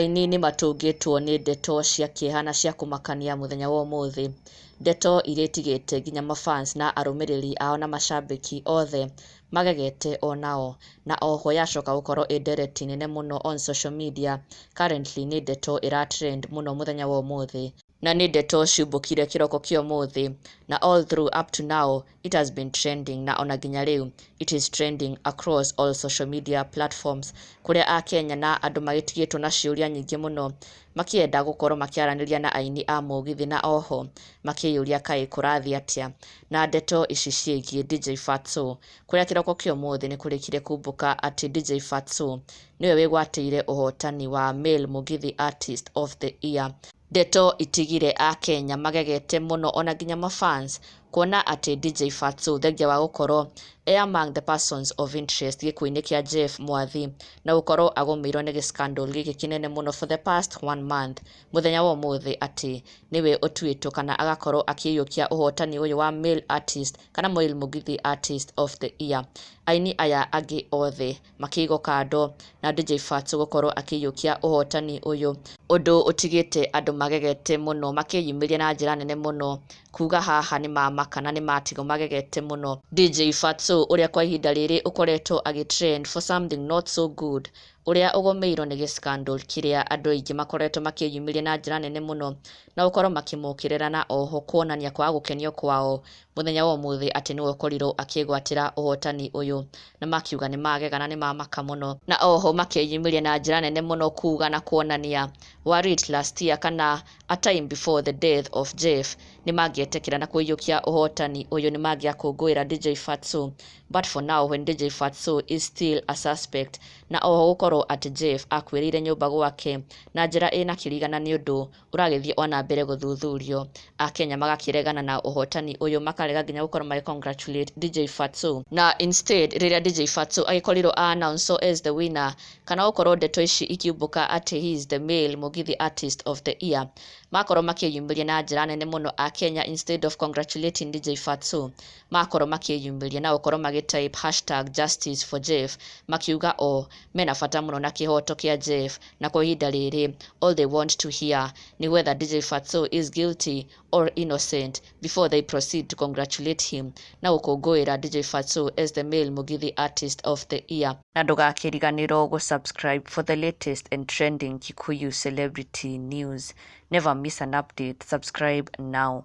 Aini nĩmatũngĩtwo nĩ ndeto cia kĩeha na cia kũmakania mũthenya wa ũmũthĩ. Ndeto iria itigĩte nginya mafans na arũmĩrĩri ao na macambĩki othe magegete onao. Na oho yacoka gũkorwo ĩ ndereti nene mũno on social media. Currently nĩ ndeto ĩra trend mũno mũthenya wa ũmũthĩ. Na nĩ ndeto ciumbũkire kĩroko kĩa ũmũthĩ na all through up to now it has been trending, na ona nginya rĩu it is trending across all social media platforms, kũrĩa akenya na andũ magĩtigĩtwo na ciũria nyingĩ mũno makĩenda gũkorwo makĩaranĩria na aini a mũgithi, na oho makĩyũria kaĩ kũrathiĩ atĩa na ndeto ici ciĩgiĩ DJ Fatxo, kũrĩa kĩroko kĩa ũmũthĩ nĩ kũrĩkire kumbũka atĩ DJ Fatxo nĩwe wĩgwatĩire ũhotani wa Male Mũgithi Artist of the Year. Ndeto itigire akenya magegete mũno ona nginya mafans, kuona atĩ DJ Fatxo, thengia wa gũkorwo e among the persons of interest gĩkuũ-inĩ kĩa Jeff Mwathi na gũkorwo agũmĩirwo nĩ gĩ-scandal gĩkĩ kĩnene mũno for the past one month, mũthenya wa ũmũthĩ atĩ nĩwe ũtuĩtwo kana agakorwo akĩiyũkia ũhotani ũyũ wa Male Artist kana Male Mũgithi Artist of the Year. Aini aya angĩ othe makĩigwo kando na DJ Fatxo gũkorwo akĩiyũkia ũhotani ũyũ, ũndũ ũtigĩte andũ magegete mũno, makĩyumĩria na njĩra nene mũno kuga haha nĩ mamaka na nĩ matigwo magegete mũno. DJ Fatxo, ũrĩa kwa ihinda rĩrĩ ũkoretwo agĩtrend for something not so good, ũrĩa ũgũmĩirwo nĩ gĩ-scandal kĩrĩa andũ aingĩ makoretwo makĩyumĩria na njĩra nene mũno na gũkorwo makĩmũkĩrĩra, na oho kuonania kwaga gũkenio kwao mũthenya wa ũmũthĩ atĩ nĩwe ũkorirwo akĩgwatĩra ũhotani ũyũ, na makiuga nĩ magega na nĩ mamaka mũno, na oho makĩyumĩria na njĩra nene mũno kuga na kuonania were it last year kana a time before the death of Jeff, nĩ mangĩetĩkĩra na kũiyũkia ũhotani ũyũ, nĩ mangĩakũngũĩra DJ Fatxo. But for now, when DJ Fatxo is still a suspect, na oho gũkorwo atĩ Jeff akuĩrĩire nyũmba gwake na njĩra ĩna kĩrigana nĩ ũndũ ũragĩthiĩ ona mbere gũthuthurio, akenya magakĩregana na ũhotani ũyũ, makarega nginya gũkorwo magĩ congratulate DJ Fatxo. Na instead, rĩrĩa DJ Fatxo agĩkorirwo announce as the winner, kana gũkorwo ndeto ici ikiumbũka atĩ he is the Male Mũgithi Artist of the Year, makorwo makĩyumĩria na njĩra nene mũno akenya, instead of congratulating DJ Fatxo, makorwo makĩyumĩria na gũkorwo magĩtype #JusticeForJeff, makiuga o mena bata mũno na kĩhoto kĩa Jeff, na kwa ihinda rĩrĩ all they want to hear ni whether DJ Fatxo is guilty or innocent before they proceed to congratulate him na gũkũngũĩra DJ Fatxo as the Male Mũgithi Artist of the Year. Na ndũgakĩriganĩrwo gũ-subscribe for the latest and trending Kikuyu celebrity news. Never miss an update. Subscribe now.